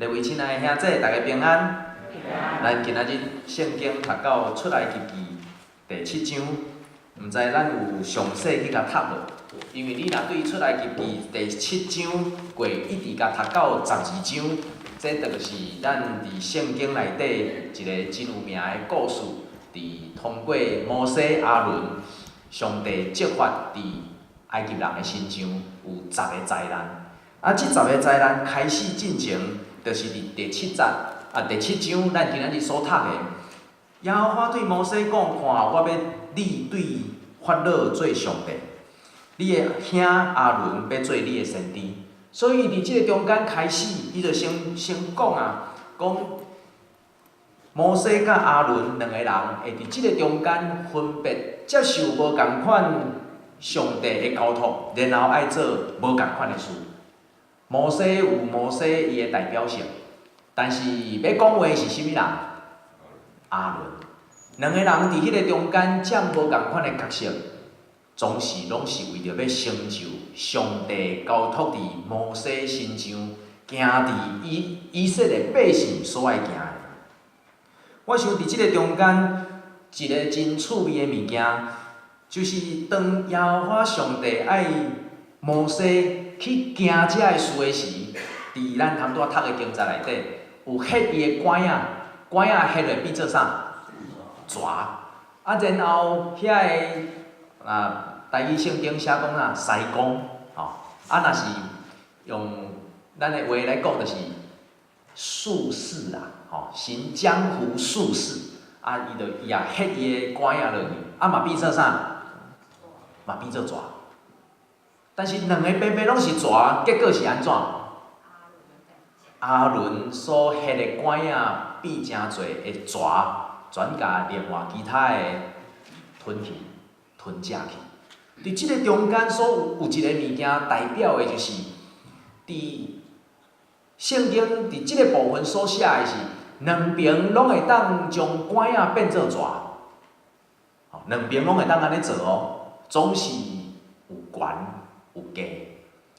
各位親愛的兄姊，大家平安。咱今仔日聖經讀到出埃及記第七章，毋知咱有詳細去共讀無？因為你若對出埃及記第七章過一直共讀到十二章，這就是咱佇聖經內底一个真有名的故事，佇通過摩西、亞倫，上帝責罰佇埃及人的身上有十个災難。啊，這十个災難開始進前，就是佇第七節啊，第七章，咱今仔日所讀的，耶和華對摩西講：看，我欲你對法老做上帝，你的兄亞倫欲做你的先知。所以佇這个中間開始，伊就先先講啊，講摩西佮亞倫兩个人會佇這个中間分別接受無仝款上帝的交託，然後愛做無仝款的事。摩西有摩西伊的代表性，但是欲講話是啥物人？亞倫。兩個人佇彼个中間佔無仝款的角色，總是攏是為著欲成就上帝交託佇摩西身上，行佇以以色列百姓所愛行的。我想佇這个中間，一个真趣味的物件，就是當耶和華上帝愛摩西去行這个事的時，佇咱頭拄仔讀的經節內底，有彼伊的拐仔，拐仔彼會變做啥？蛇。啊，然後遐个啊，台語聖經寫講啥？師公，吼。啊，若是用咱的話來講，就是術士啦，吼，行江湖術士。啊，伊就伊也彼伊的拐仔落去，啊嘛變做啥？嘛變做蛇。但是兩个白白攏是蛇，結果是按怎？亞倫所彼的拐仔變誠濟的蛇，轉共另外其他的吞去、吞食去。佇這个中間所有一個物件代表的就是，佇聖經佇這个部分所寫的是，兩爿攏會當將拐仔變做蛇，吼，兩爿攏會當按呢做哦，總是有懸有低。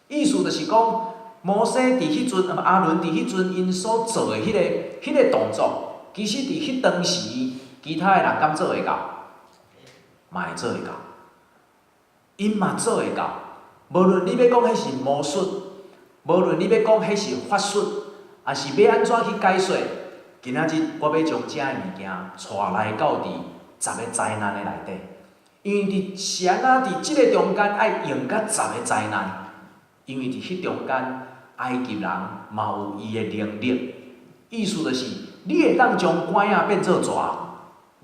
意思就是講，摩西佇彼陣，亞倫佇彼陣，𪜶所做的彼個動作，其實佇彼當時，其他的人敢做會到？嘛會做會到。𪜶嘛做會到。無論你欲講彼是魔術，無論你欲講彼是法術，抑是欲按怎去解說，今仔日我欲將這个物件帶來到佇十个災難的內底，因為佇是按怎佇這个中間愛用甲十个災難，因為佇彼中間埃及人嘛有伊的能力，意思就是你會當將拐仔變做蛇，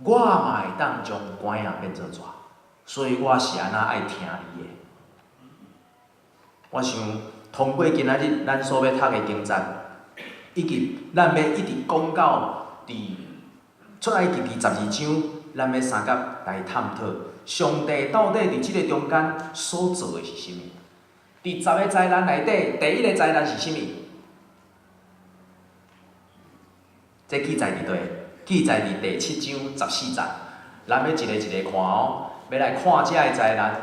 我嘛會當將拐仔變做蛇，所以我是按怎愛聽你的。我想通過今仔日咱所欲讀的經節，以及咱欲一直講到佇出埃及記十二章，咱欲相佮來探討上帝到底佇這个中間所做的是啥物？佇十个災難內底，第一个災難是啥物？這記載佇佗？記載佇第七章十四節。咱欲一个一个看哦，欲來看這个災難，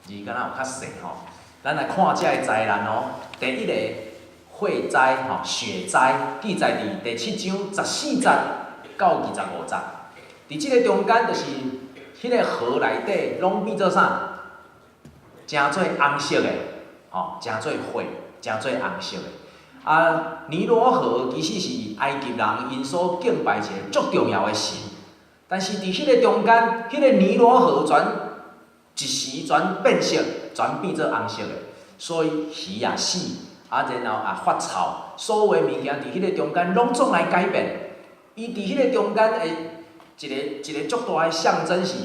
字敢若有較細吼。咱來看這个災難哦。第一个血災吼，血災記載佇第七章十四節到二十五節。佇這个中間，就是彼个河內底攏變做啥？成做紅色的，吼，成做血，成做紅色的。啊，尼羅河其實是埃及人𪜶所敬拜一个足重要的神，但是佇彼个中間，彼个尼羅河全一時全變色，全變做紅色的，所以魚也死，啊，然後也發臭，所有的物件佇彼个中間攏總來改變。伊佇彼个中間的一个一个足大的象徵是，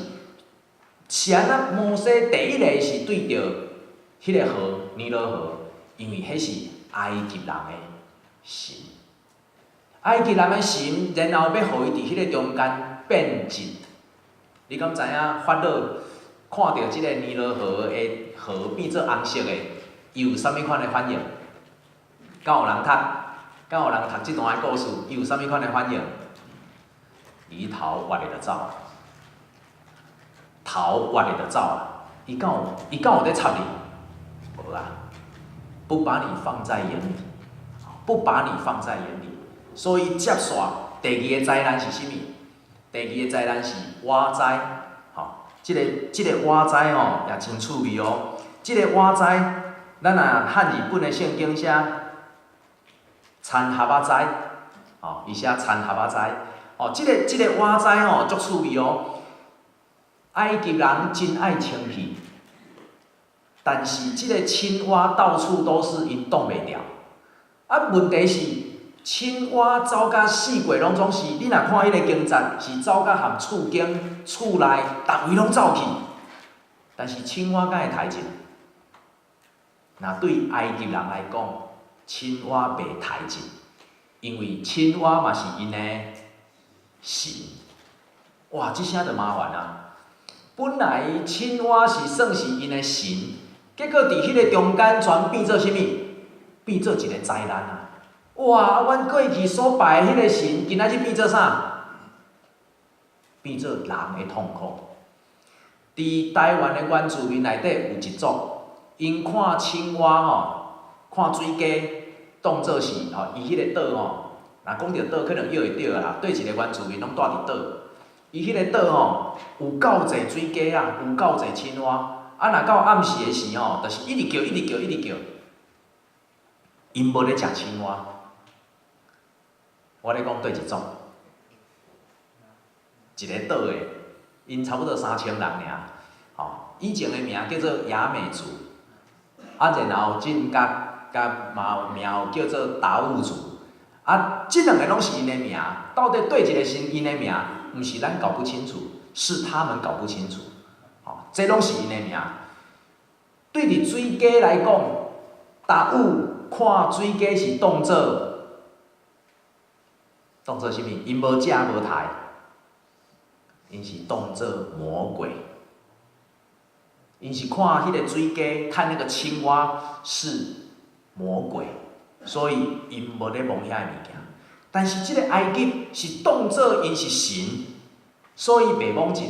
是按怎摩西第一个是對著彼个河尼羅河，因為彼是埃及人的神，埃及人的神，然後欲予伊佇彼個中間變質。你敢知影法老看著這個尼羅河的河變做紅色的，伊有啥物款的反應？敢有人讀？敢有人讀這段的故事？伊有啥物款的反應？伊頭歪咧就走，頭歪咧就走啊！伊敢有咧插你？無啊！不把你放在眼裡。不把你放在眼裡。所以接續第二个災難是啥物？第二個災難是蛙災，吼，這個蛙災吼也真趣味哦。這個蛙災，咱若漢字本的聖經寫田狏仔災，吼，伊寫田狏仔災，哦，這個蛙災吼足趣味哦。埃及人真愛清氣，但是這個青蛙到處都是，𪜶擋袂牢。啊，問題是青蛙走甲四界攏總是，你若看彼个經節，是走甲含厝間、厝內，逐位攏走去。但是青蛙敢會刣入？若對埃及人來講，青蛙袂刣入，因為青蛙嘛是𪜶的神。哇，這聲就麻煩啊！本來青蛙是算是𪜶的神，結果佇彼个中間全變做啥物？變做一个災難啊！哇！阮過去所拜的彼个神，今仔日變做啥？變做人的痛苦。佇台灣的原住民內底有一族，𪜶看青蛙吼，看水雞當做是吼，伊彼个島吼，若講著島可能約會著啦，對一个原住民攏住佇島。伊彼个島吼有夠濟水雞仔，有夠濟青蛙。啊，若到暗時的時吼，就是一直叫，一直叫，一直叫。𪜶無咧食青蛙。我咧講佗一族，一個島的，𪜶差不多3000人爾，吼，以前的名叫做雅美族，啊，然後進甲甲嘛名叫做達悟族，啊，這兩个攏是𪜶的名，到底佗一个是𪜶的名，毋是咱搞不清楚，是他們搞不清楚，吼，這攏是𪜶的名。對佇水雞來講，達悟看水雞是當做啥物？𪜶無食無刣，𪜶是當做魔鬼。𪜶是看彼个水雞，看那個青蛙是魔鬼，所以𪜶無咧摸遐个物件。但是這个埃及是當做𪜶是神，所以袂摸入。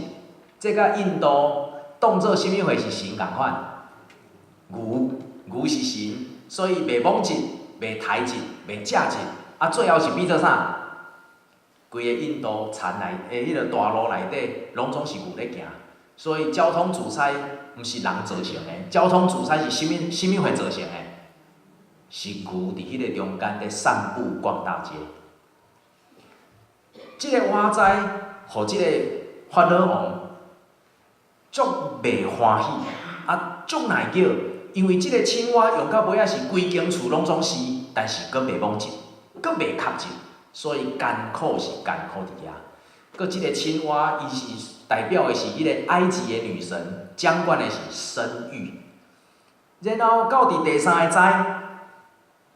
這佮印度當做啥物貨是神仝款？牛，牛是神，所以袂摸入，袂刣入，袂食入。啊，最後是變做啥？規个印度田內的彼个大路內底，攏總是牛咧行，所以交通阻塞毋是人造成的，交通阻塞是啥物啥物貨造成的？是牛佇彼个中間咧散步逛大街。這个蛙災，予這個法老王足袂歡喜，啊，足內叫，因為這个青蛙用到尾仔是規間厝攏總是，但是閣袂摸入，閣袂吸入。所以艱苦是艱苦佇遐，閣這个青蛙，伊是代表的是彼个埃及的女神，掌管的是生育。然後到佇第三個災，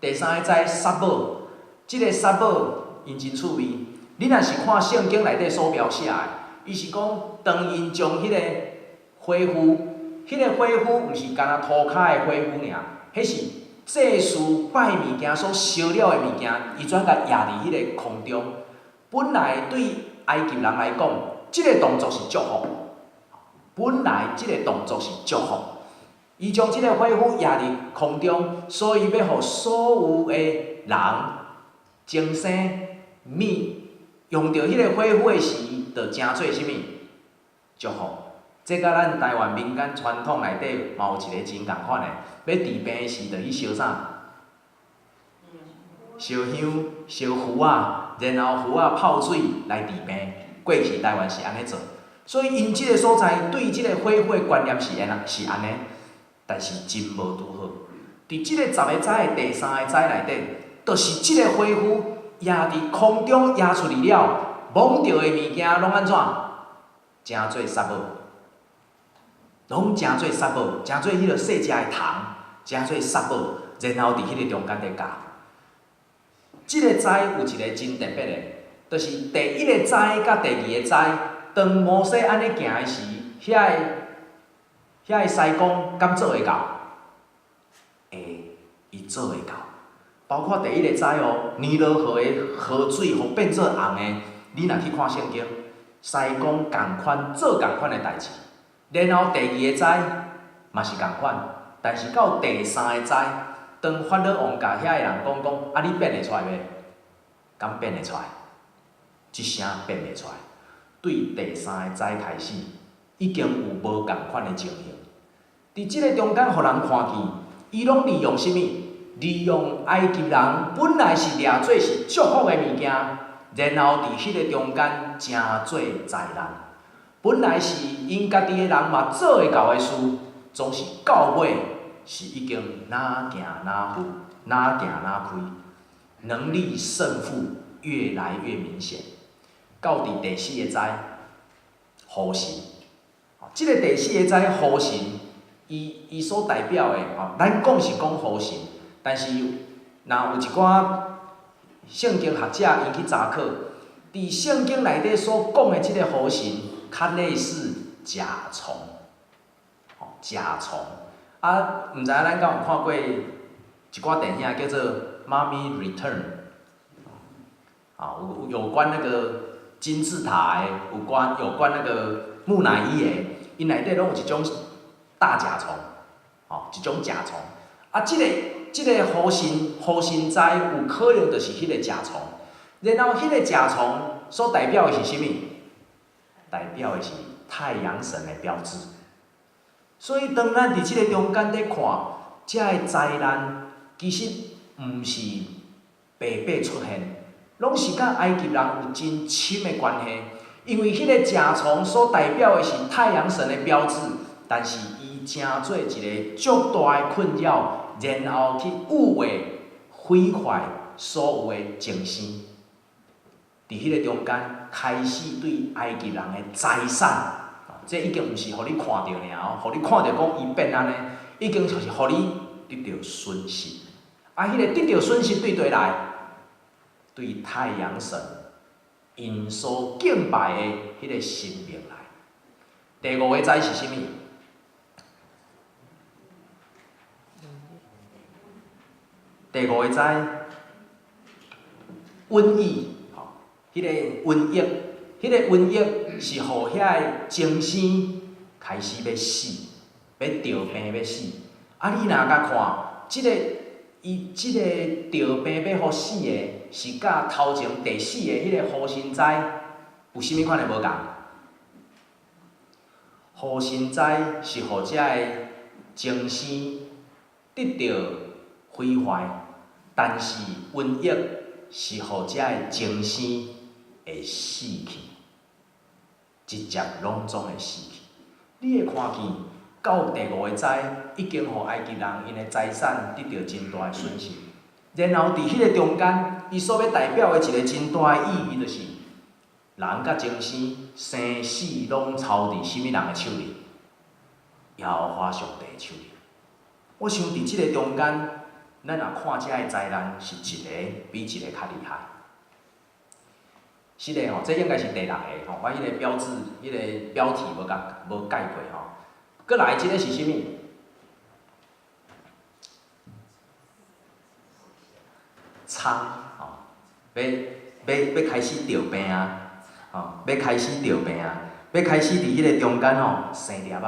第三個災殺母，這个殺母𪜶真趣味。你若是看聖經內底所描寫的，伊是講當𪜶將彼個火斧，彼个火斧毋是干焦塗跤的火斧爾，彼是祭司拜物件所燒了的物件，伊轉共掖佇彼个空中。本來對埃及人來講，這个動作是祝福。本來這个動作是祝福。伊將這个火斧掖佇空中，所以欲予所有的人增生物，用著彼个火斧的時，就成做啥物？祝福。這佮咱台灣民間傳統內底嘛有一个真仝款的，欲治病的時，就去燒啥？燒香、燒符仔，然後符仔泡水來治病。過去台灣是按呢做，所以𪜶這个所在對這个火斧的觀念是按怎？是按呢，但是真無拄好。佇這個十个災的第三个災內底，就是這个火斧掖佇空中掖出去了，摸著的物件攏按怎？成做殺母。攏成做殺母，成做彼个細隻的蟲，成做殺母，然後佇彼个中間咧咬。這个災有一个真特別的，就是第一个災佮第二個災，當摩西按呢行的時，遐个師公敢做會到？會，伊做會到。包括第一个災哦，尼羅河的河水予變做紅的，你若去看聖經，師公仝款做仝款的代誌。然後第二个災嘛是仝款，但是到第三个災，當法老王共遐个人講講，啊你變會出來袂？敢變會出來？一聲變袂出來。對第三个災開始，已經有無仝款的情形。佇這个中間，予人看見，伊攏利用啥物？利用埃及人本來是掠做是祝福的物件，然後佇彼个中間成做災難。本來是𪜶家己的人嘛做會到的事，總是到尾是已經若行若赴，若行若開，能力勝負越來越明顯。到佇第四个災，河神。這个第四个災河神，伊所代表的吼，咱講是講河神，但是若有一寡聖經學者𪜶去查考，佇聖經內底所講的這个河神，較類似甲蟲，吼，甲蟲。啊，毋知影咱敢有看過一寡電影叫做《Mummy Return》，啊，有關那個金字塔的，有關那個木乃伊的，𪜶內底攏有一種大甲蟲，吼，一種甲蟲。啊，這個河神災有可能就是彼个甲蟲，然後彼个甲蟲所代表的是啥物？代表的是太陽神的標誌。所以當咱佇這个中間咧看，這个災難其實毋是白白出現，攏是佮埃及人有真深的關係。因為彼个甲蟲所代表的是太陽神的標誌，但是伊成做一个足大的困擾，然後去污穢、毀壞所有的精生。佇彼个中間開始對埃及人的財產，這已經毋是予你看著爾哦，予你看著講伊變按呢，已經就是予你得著損失。啊，彼个得著損失對佗來？對太陽神𪜶所敬拜的彼个神明來。第五个災是啥物？第五个災，瘟疫，吼，彼个瘟疫，彼个瘟疫是予遐个精生開始欲死，欲著病欲死。啊，你若共看，這个伊這个著病欲予死的，是佮頭前第四个彼个河神災有啥物款的無仝？河神災是予遮个精生得著毀壞，但是瘟疫是予遮个精生會死去，直接攏總會死去。你會看見到第五个災，已經予埃及人𪜶的財產得著真大的損失。然後佇彼个中間，伊所欲代表的一个真大的意義，就是人佮精生生死攏操佇啥物人的手裡？耶和華上帝的手裡。我想佇這个中間，咱若看這个災難是一个比一個較厲害。是的吼，這應該是第六个吼，我彼个標誌、彼个標題無共無改過吼。閣來這个是啥物？瘡吼，欲開始著病啊！吼，欲開始著病啊！欲開始佇彼个中間吼生粒仔。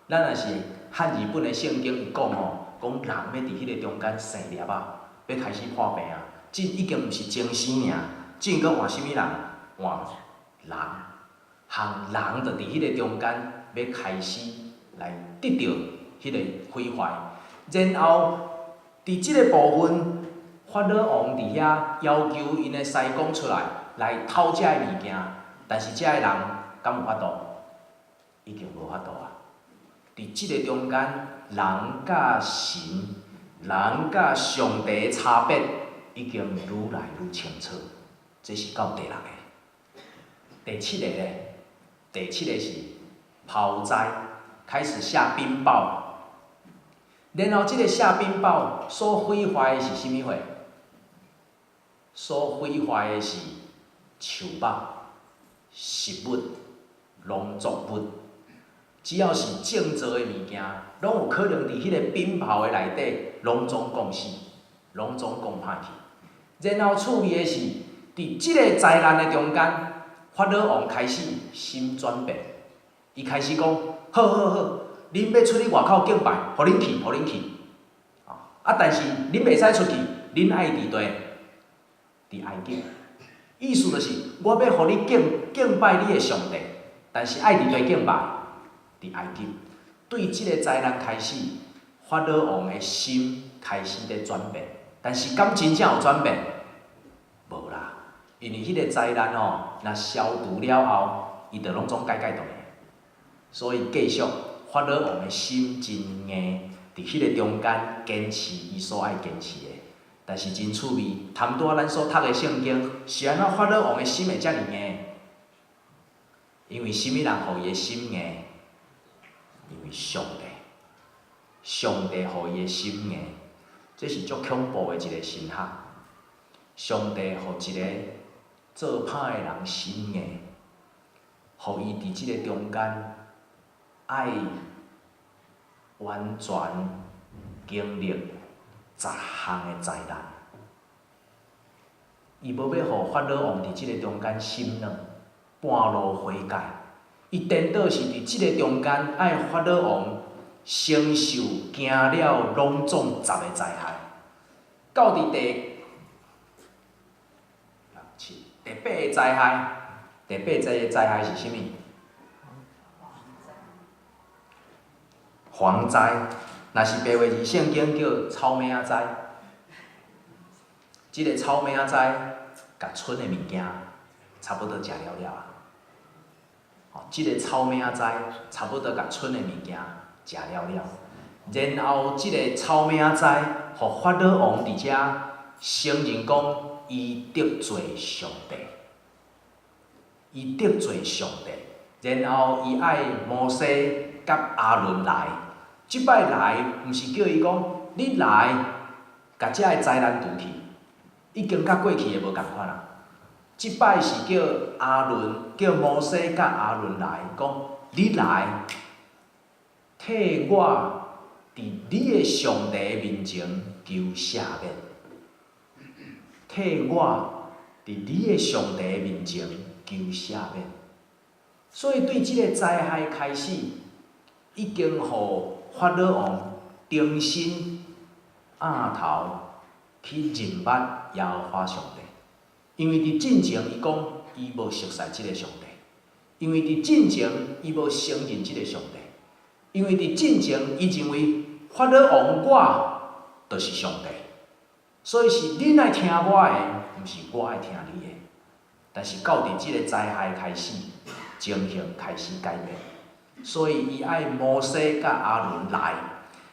咱若是漢字本的聖經伊講吼，講人欲佇彼个中間生粒仔，欲開始破病啊！這已經毋是精生爾，這閣換啥物人？換人，項人就佇彼个中間欲開始來得著彼个毀壞，然後佇這个部分，法老王佇遐要求𪜶的師公出來來偷這个物件，但是這个人敢有法度？已經無法度啊！佇這个中間，人佮神、人佮上帝的差別已經愈來愈清楚。這是到第六个，第七个咧？第七个是雹災，開始下冰雹。然後這个下冰雹所毀壞的是啥物貨？所毀壞的是樹木、食物、農作物，只要是種植的物件，攏有可能佇彼个冰雹的內底，攏總降死，攏總降歹去。然後趣味的是，佇這个災難的中間，法老王開始心轉變，伊開始講：好好好，恁欲出去外口敬拜，予恁去，予恁去。啊，但是恁袂使出去，恁愛佇佗，佇埃及。意思就是，我欲予你敬敬拜你的上帝，但是愛佇佗敬拜？佇埃及。對這个災難開始，法老王的心開始咧轉變，但是敢真正有轉變？無啦，因為彼个災難吼，若消除了後，伊就攏總改改動。所以繼續，法老王的心真硬，佇彼个中間堅持伊所愛堅持的。但是真趣味，頭拄仔咱所讀的聖經，是按怎法老王的心會遮爾硬？因為啥物人予伊的心硬？因為上帝，上帝予伊的心硬，這是足恐怖的一个神學。上帝予一个做歹的人心硬，予伊佇這个中間愛完全經歷十項的災難。伊無欲予法老王佇這个中間心軟，半路悔改。伊顛倒是佇這个中間愛法老王承受經了攏總十个災害，到佇第六七第八个災害，第八個災害是啥物？蝗災，若是白話字聖經叫草莓仔災。這个草莓仔災，共賰的物件差不多食了了啊。吼，這个草莓仔災差不多共賰的物件食了了。然後，這个草莓仔災，予法老王佇遮承認講，伊得罪上帝，伊得罪上帝。然後，伊愛摩西佮亞倫來。這擺來，毋是叫伊講，你來，共遮个災難除去，已經佮過去的無仝款啊。這擺是叫亞倫，叫摩西佮亞倫來講，你來替我佇你的上帝面前求赦免，替我佇你的上帝面前求赦免。所以對這个災害開始，已經予法老王重新額頭去認捌耶和華上帝，因為佇進前伊講伊無熟似這个上帝，因為佇進前伊無承認這个上帝，因為佇進前伊認為法老王我就是上帝，所以是恁愛聽我的，毋是我愛聽你的。但是到佇這个災害開始，情形開始改變，所以伊愛摩西佮亞倫來，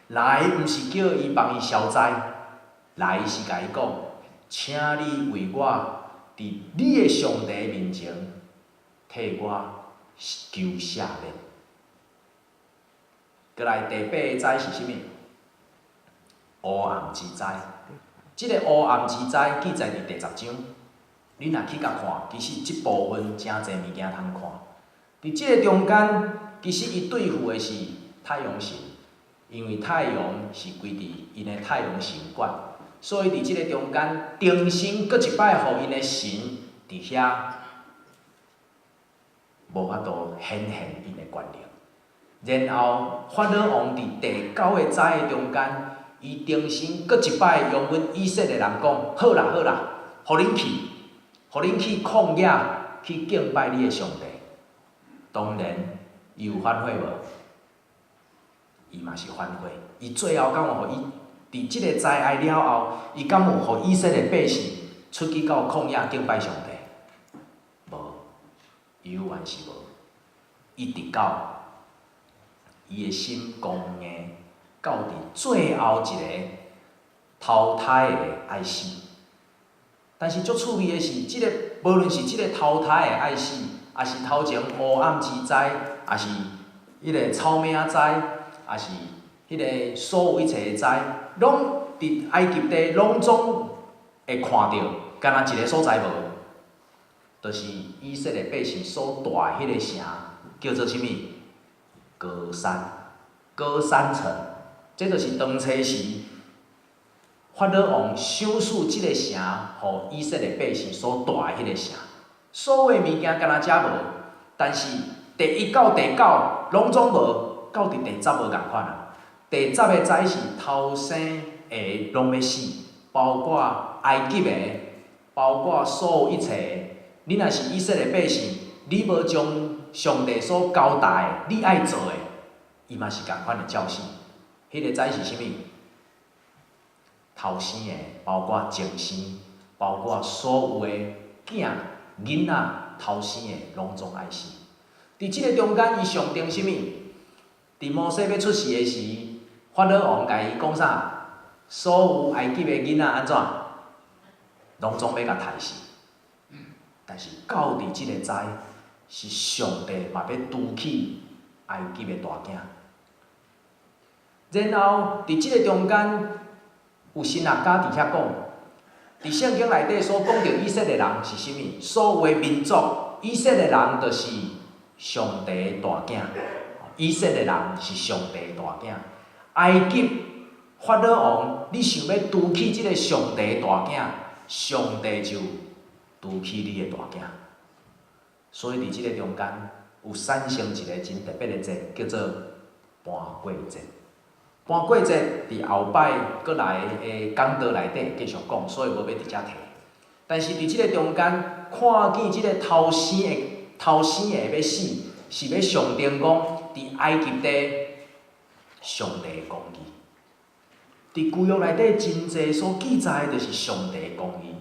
來毋是叫伊幫伊消災，來是共伊講，請你為我佇你的上帝面前替我求赦免。閣來第八个災是啥物？烏暗之災。這个烏暗之災記載佇第十章。你若去共看，其實這部分誠濟物件通看。佇這个中間，其實伊對付的是太陽神，因為太陽是歸佇𪜶的太陽神管，所以佇這个中間，重新閣一擺予𪜶的神佇遐無法度顯現𪜶的權力。然後法老王佇第九个災的中間，伊重新閣一擺用阮以色列人講：好啦好啦，予恁去，予恁去曠野去敬拜你的上帝。當然，伊有反悔無？伊嘛是反悔。伊最後敢有予伊佇這个災害了後，伊敢有予以色列百姓出去到曠野敬拜上帝？無，猶原是無。一直到伊的心剛硬，到佇最後一个頭胎的愛死。但是足趣味的是，這个無論是這个頭胎的愛死，抑是頭前烏暗之災，抑是彼个草莓仔災，抑是彼个所有一切的災，攏佇埃及地攏總會看著，干焦一个所在無，就是以色列百姓所蹛的彼个城，叫做啥物？歌珊，歌珊城。這就是當初時法老王賞賜這个城，予以色列百姓所蹛的彼个城。所有的物件干焦遮無，但是第一到第九攏總無，到佇第十無仝款啊。第十个災是頭生的攏欲死，包括埃及的，包括所有一切的。你若是以色列百姓，你無將上帝所交代的，你愛做的，伊嘛是仝款會照死。彼个災是啥物？頭生的，包括前生，包括所有的囝囡仔頭生的，攏總愛死。佇這个中間，伊象徵啥物？佇摩西欲出世的時，法老王共伊講啥？所有埃及的囡仔按怎？攏總欲共刣死。但是到佇這个災，是上帝嘛欲除去埃及的大囝。然後佇這个中間，有神學家佇遐講，佇聖經內底所講著以色列人是啥物？所有的民族，以色列人就是上帝的大囝。以色列人是上帝的大囝。埃及法老王，你想欲除去這个上帝的大囝，上帝就除去你的大囝。所以佇這个中間，有產生一個真特別的節，叫做盤過節。盤過節佇後擺閣來的講道內底繼續講，所以無欲佇遮提。但是佇這个中間，看見這个頭生的欲死，是欲象徵講佇埃及地上帝的公義。佇舊約內底真濟所記載的，就是上帝的公義。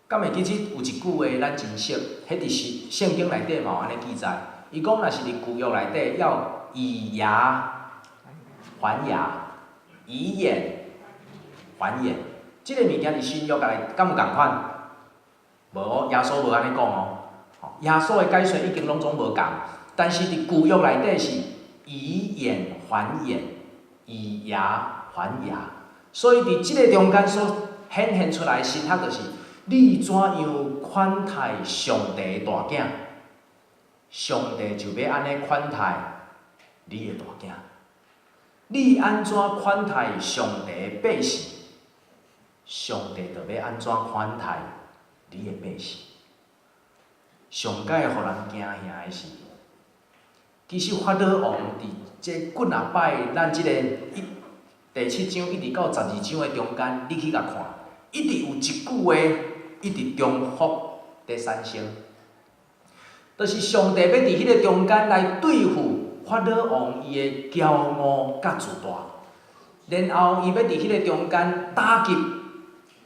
敢會記得有一句話咱真熟，彼佇聖聖經內底嘛有按呢記載。伊講若是佇舊約內底要以牙還牙，以眼還眼。這个物件佇新約內敢有仝款？無，耶穌無按呢講哦。耶穌的解說已經攏總無仝，但是佇舊約內底是以眼還眼，以牙還牙。所以佇這个中間所顯現出來的神學就是，你怎樣款待上帝的大囝，上帝就欲按呢款待你的大囝。你按怎款待上帝的百姓，上帝就欲按怎款待你的百姓。上蓋予人驚嚇的是，其實法老王佇這幾若擺，咱這个一第七章一直到12章的中間，你去共看，一直有一句話一直重複佇產生，就是上帝欲佇彼个中間來對付法老王伊的驕傲佮自大，然後伊欲佇彼个中間打擊，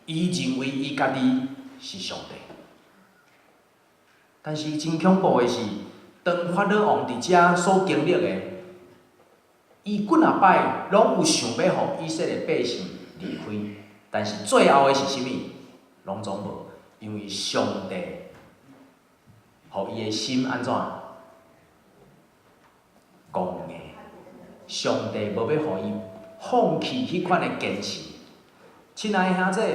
伊認為伊家己是上帝。但是真恐怖的是，當法老王佇遮所經歷的，伊幾若擺攏有想欲予以色列百姓離開，但是最後的是啥物？攏總無，因為上帝予伊的心按怎？剛硬，上帝無欲予伊放棄彼款的堅持。親愛的兄弟，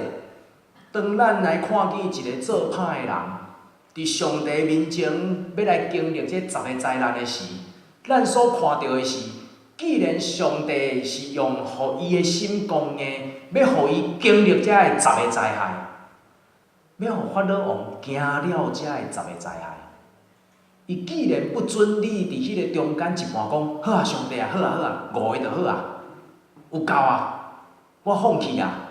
當咱來看見一个做歹的人，佇上帝面前欲來經歷這十个災難的時，咱所看著的是，既然上帝是用予伊的心剛硬，欲予伊經歷這个十个災害，欲予法老王驚了這个十个災害。伊既然不准你佇彼个中間一半講，好啊，上帝啊，好啊好啊，五个就好啊，有夠啊，我放棄啊。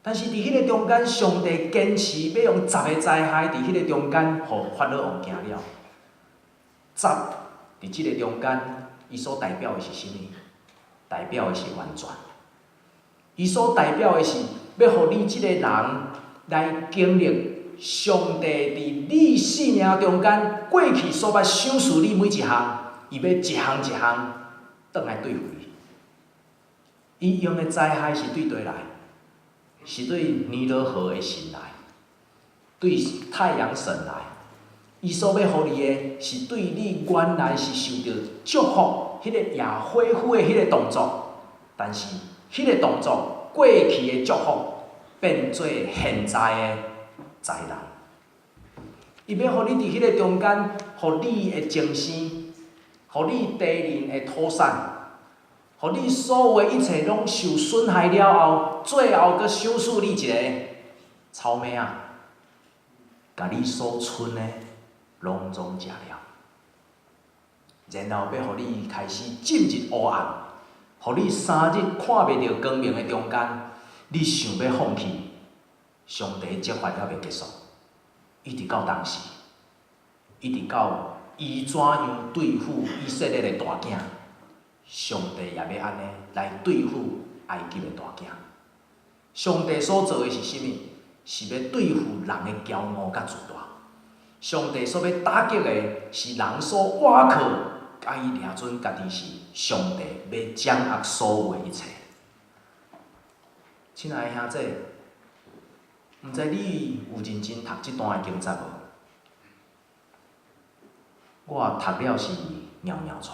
但是佇彼个中間，上帝堅持欲用十个災害佇彼个中間，予法老王驚了。十佇這个中間，伊所代表的是啥物？代表的是完全。伊所代表的是欲予你這个人來經歷上帝佇你生命中間過去所捌賞賜你每一項，伊欲一項一項轉來對付你。伊用的災害是對佗來？是對尼羅河的神來，對太陽神來。伊所欲予你的，是對你原來是受著祝福，彼个耶火夫的彼个動作，但是彼个動作過去的祝福變做現在的災難。伊欲予你佇彼个中間，予你的前生，予你地靈的土產，予你所有的一切攏受損害了後，最後閣賞賜你一个草蜢仔，共你所賰的攏總食了，然後欲予你開始進入黑暗，予你3日看袂著光明的中間，你想欲放棄，上帝責罰猶未結束，一直到當時，一直到伊怎樣對付以色列的大囝，上帝也欲按呢來對付埃及的大囝。上帝所做的是啥物？是欲對付人的驕傲佮自大。上帝所欲打擊的是人所倚靠，佮伊掠準家己是上帝欲掌握所有的一切。親愛的兄弟，毋知你有認真讀這段的經節無？我讀了是搖搖掣，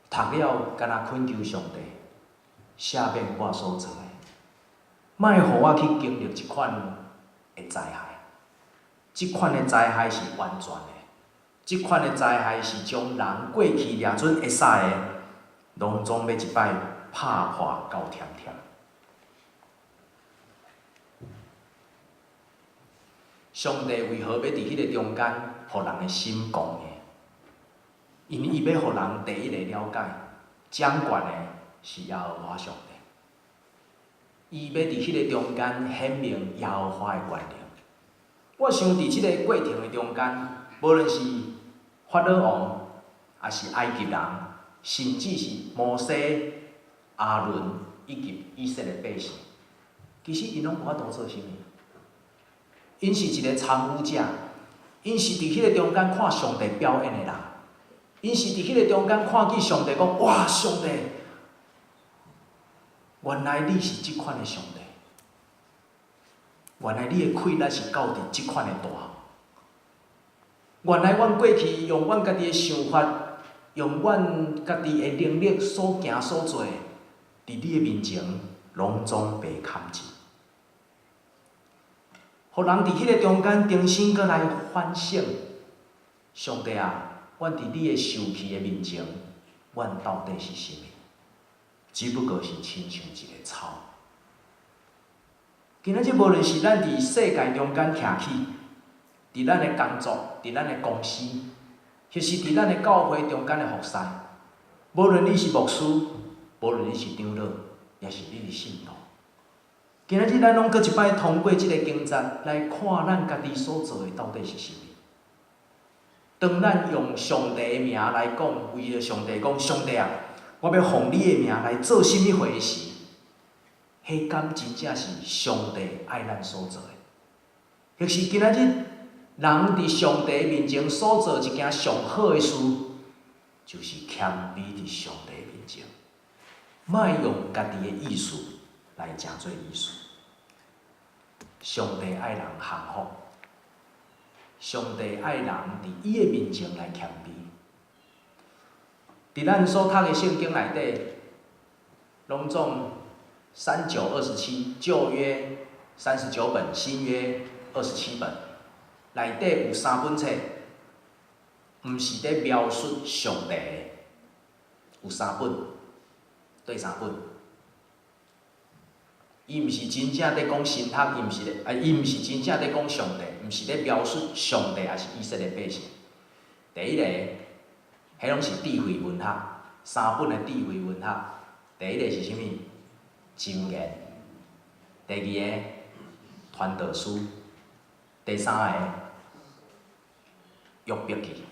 讀了敢若懇求上帝赦免我所做的，莫予我去經歷這款的災害。這款的災害是完全的，這款的災害是將人過去掠準會使的，攏總欲一擺拍破到添添。上帝為何欲佇彼個中間，予人的心狂呢？因為伊欲予人第一个了解，掌權的是耶和華上帝。伊欲佇彼個中間顯明耶和華的權能。我想佇這个過程的中間，無論是法老王，抑是埃及人，甚至是摩西、亞倫以及以色列百姓，其實𪜶攏無法度做啥物。𪜶是一个參與者，𪜶是佇彼个中間看上帝表演的人，𪜶是佇彼个中間看見上帝講：哇，上帝，原來你是這款的上帝，原來你的氣力是到佇這款的大。原來阮過去用阮家己的想法，用阮家己的能力所行所做，佇你的面前攏總白堪盡。予人佇彼个中間重新閣來反省，上帝啊，阮佇你的受氣的面前，阮到底是啥物？只不過是親像一个草。今仔日無論是咱佇世界中間徛起，佇咱的工作，佇咱的公司，抑是佇咱的教會中間的服侍，無論你是牧師，無論你是長老，抑是你是信徒。今仔日咱攏閣一擺通過這个經節來看咱家己所做的到底是啥物。當咱用上帝的名來講，為著上帝講，上帝啊，我欲奉你的名來做啥物貨時，彼敢真正是上帝愛咱所做的？抑是今仔日人佇上帝面前所做一件上好的事，就是謙卑佇上帝面前，莫用家己的意思來成做意思。上帝愛人降服，上帝愛人佇伊的面前來謙卑。佇咱所讀的聖經內底，攏總3927，舊約39本，新約27本，內底有三本冊，毋是咧描述上帝的，有三本，佗三本？伊毋是真正咧講神學，伊毋是咧，啊，伊毋是真正咧講上帝，毋是咧描述上帝，抑是以色列百姓。第一个，彼攏是智慧文學，三本的智慧文學。第一个是啥物？箴言。第二个，傳道書。第三个，約伯記。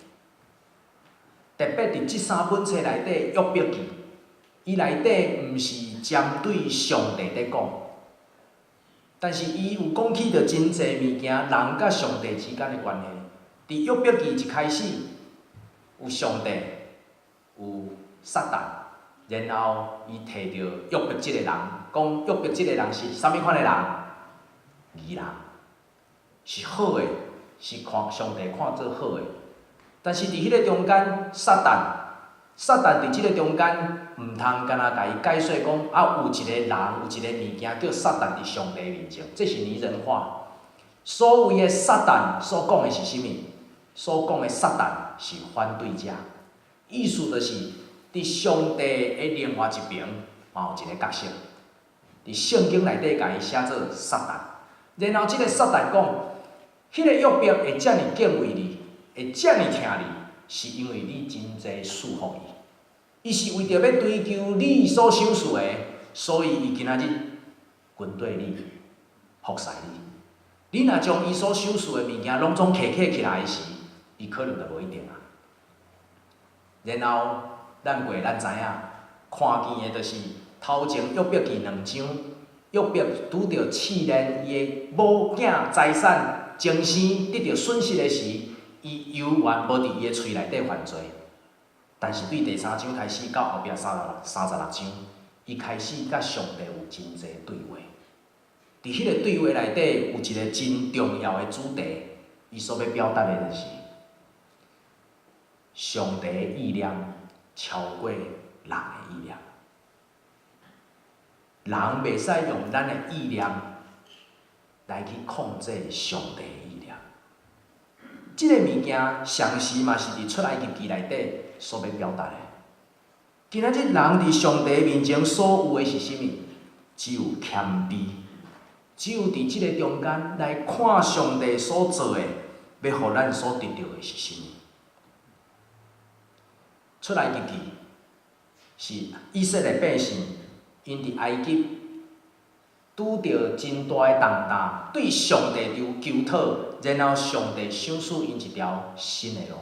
特別佇這三本冊內底，約伯記，伊內底毋是針對上帝咧講，但是伊有講起著真濟物件，人佮上帝之間的關係。佇約伯記一開始，有上帝，有撒旦，然後伊提著約伯這個人，講約伯這個人是啥物款的人？義人，是好的，是看上帝看做好的。但是佇彼个中間，撒旦，撒旦佇這个中間，毋通干焦共伊解說講啊，有一个人，有一個物件叫撒旦佇上帝面前，這是擬人化。所謂的撒旦所講的是啥物？所講的撒旦是反對者，意思就是佇上帝的另外一邊嘛有一个角色，佇聖經內底共伊寫做撒旦。然後這个撒旦講，彼个約伯會遮爾敬畏你，會遮爾疼你，是因為你真濟賜福伊。伊是為著欲追求你所賞賜的，所以伊今仔日軍隊你，服侍你。你若將伊所賞賜的物件攏總揢起來時，伊可能就無一定啊。然後，咱過咱知影，看見的就是頭前約伯記兩章，約伯拄著試煉伊的某囝財產、終生得著損失的時，伊猶原無佇伊的喙內底犯罪。但是對第三章開始到後壁36章，伊開始佮上帝有真濟對話。佇彼个對話內底有一个真重要的主題，伊所欲表達的就是上帝的意念超過人的意念。人袂使用咱的意念來去控制上帝的意念。這个物件，常時嘛是佇出埃及記內底所欲表達的。今仔日人佇上帝面前所有的是啥物？只有謙卑，只有佇這个中間來看上帝所做的，欲予咱所得著的是啥物？出埃及記是以色列百姓，𪜶佇埃及拄著真大的重擔，對上帝求求討，然後上帝賞賜𪜶一條新的路。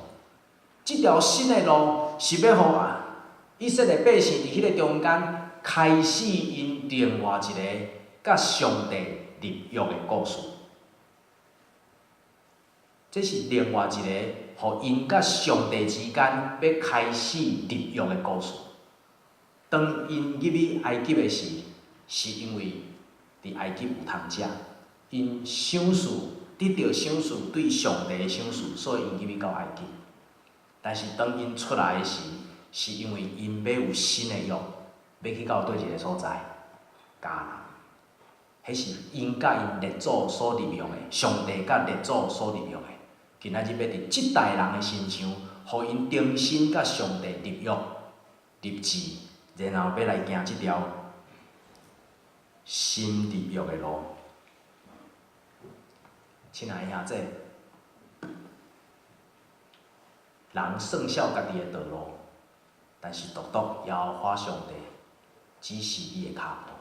這條新的路是欲予以色列百姓佇彼个中間開始𪜶另外一个佮上帝立約的故事。這是另外一个，予𪜶佮上帝之間欲開始立約的故事。當𪜶入去埃及的時，是因為佇埃及有通食，𪜶賞賜得著賞賜，對上帝的賞賜，所以𪜶入去到埃及。但是當𪜶出來的時，是因為𪜶欲有新的約，欲去到佗一个所在？迦南。彼是𪜶佮𪜶列祖所立約的，上帝佮列祖所立約的。今仔日欲佇這代人的身上，予𪜶重新佮上帝立約、立志，然後欲來行這條新立約的路。親愛的兄弟，人算數家己的道路，但是獨獨耶和華上帝指示你的跤步。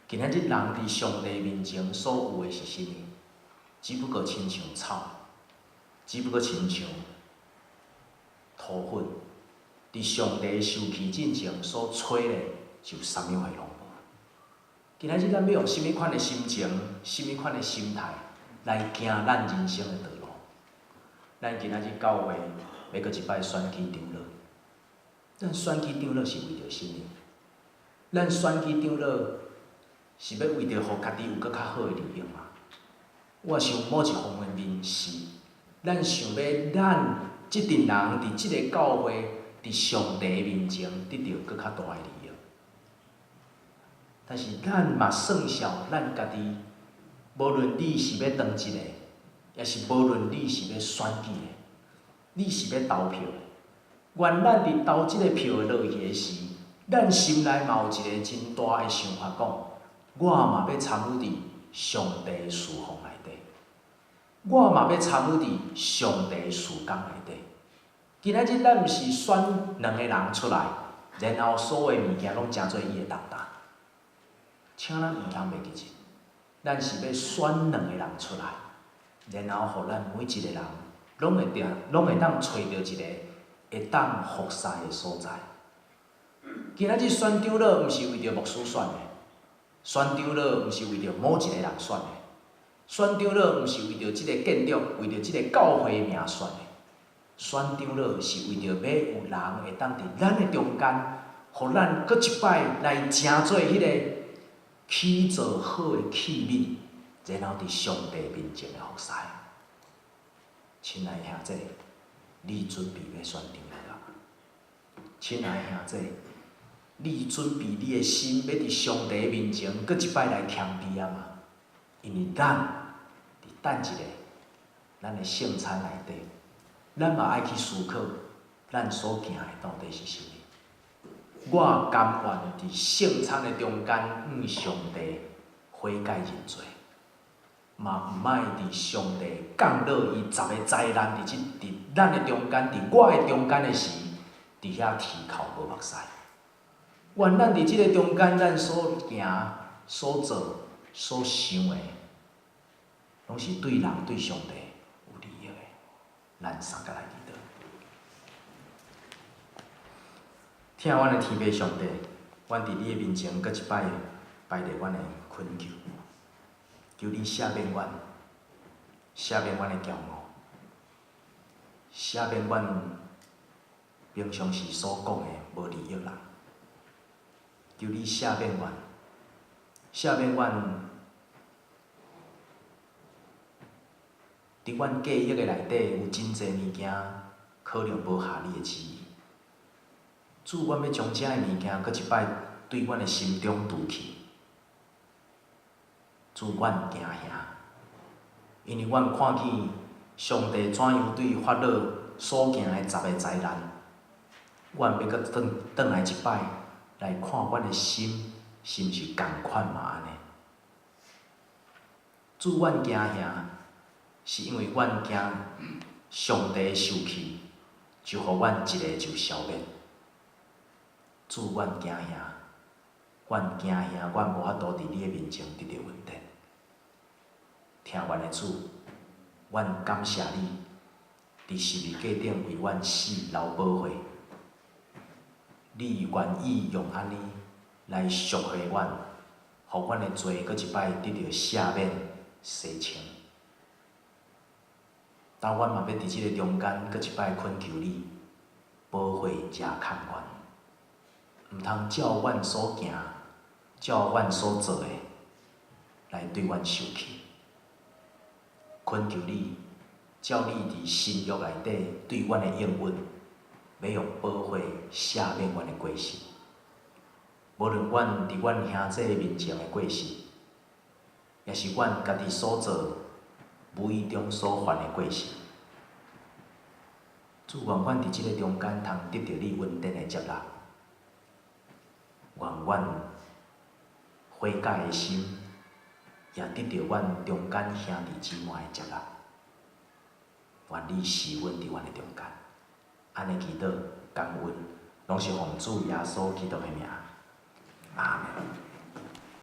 今仔日人佇上帝面前所有的是啥物？只不過親像草，只不過親像塗粉，佇上帝受氣進前所吹的，就啥物貨攏無。今仔日咱欲用啥物款的心情、啥物款的心態來行咱人生的道路？咱今仔日教會欲閣一擺選舉長老，咱選舉長老是為著啥物？咱選舉長老是欲為著予家己有閣較好的利益嗎？我想某一方面是，咱想欲咱這陣人佇這个教會，佇上帝面前得著閣較大的利益。但是咱嘛算數咱家己，無論你是欲當一个，抑是無論你是欲選舉的，你是欲投票的，願咱佇投這个票落去的時，咱心內嘛有一个真大的想法，講我嘛欲參與佇上帝事奉內底，我嘛欲參與佇上帝事工內底。今仔日咱毋是選兩个人出來，然後所有的物件攏成做伊的重擔。請咱毋通袂記得，咱是欲選兩个人出來，然後予咱每一个人攏會定，攏會當揣著一个會當服侍的所在。今仔日選長老毋是為著牧師選的，選長老毋是為著某一个人選的，選長老毋是為著這个建築，為著這个教會名選的。選長老是為著欲有人會當佇咱的中間，予咱閣一擺來成做彼个起造好的器皿，然後佇上帝面前的服侍。親愛的兄弟，你準備欲選長老啊？親愛的兄弟，你準備你的心欲佇上帝面前閣一擺來謙卑啊嗎？因為咱佇等一下，咱的聖餐內底，咱嘛愛去思考，咱所行的到底是啥物？我甘願佇聖餐的中間向上帝悔改認罪，嘛毋愛佇上帝降落伊十个災難佇這佇咱的中間，佇我的中間的時，佇遐啼哭無目屎。願咱佇這个中間，咱所行、所做、所想的，攏是對人對上帝有利益的。咱相共來祈禱。疼阮的天父上帝，阮佇你的面前，閣一擺擺列阮的懇求，求你赦免阮，赦免阮的驕傲，赦免阮平常時所講的無利益人。求你赦免阮，赦免阮佇阮記憶的內底有真濟物件可能無合你的旨意。主，阮欲將這的物件閣一擺對阮的心中除去。主，阮驚嚇，因為阮看見上帝怎樣對法老所行的十个災難，阮欲閣轉轉來一擺來看阮的心是毋是仝款嘛按呢？主，阮驚嚇，是因為阮驚上帝受氣，就予阮一个就消滅。主，阮驚嚇，阮驚嚇，阮無法度佇你的面前得著恩典。疼阮的主，阮感謝你，佇十字架頂為阮死流寶血。你願意用按呢來贖回阮，予阮的罪閣一擺得著赦免、洗清。但阮嘛欲佇這个中間閣一擺懇求你，寶血遮看阮，毋通照阮所行、照阮所做的來對阮受氣。懇求你，照你佇新約內底對阮的應允，欲用寶血赦免阮的過失。無論阮佇阮兄弟面前的過失，抑是阮家己所做無意中所犯的過失，主，願阮佇這个中間通得著你恩典的接納，願阮悔改的心，也得著阮中間兄弟姊妹的接納。願你施恩佇阮的中間，按呢祈禱感恩，攏是奉主耶穌基督的名，阿們。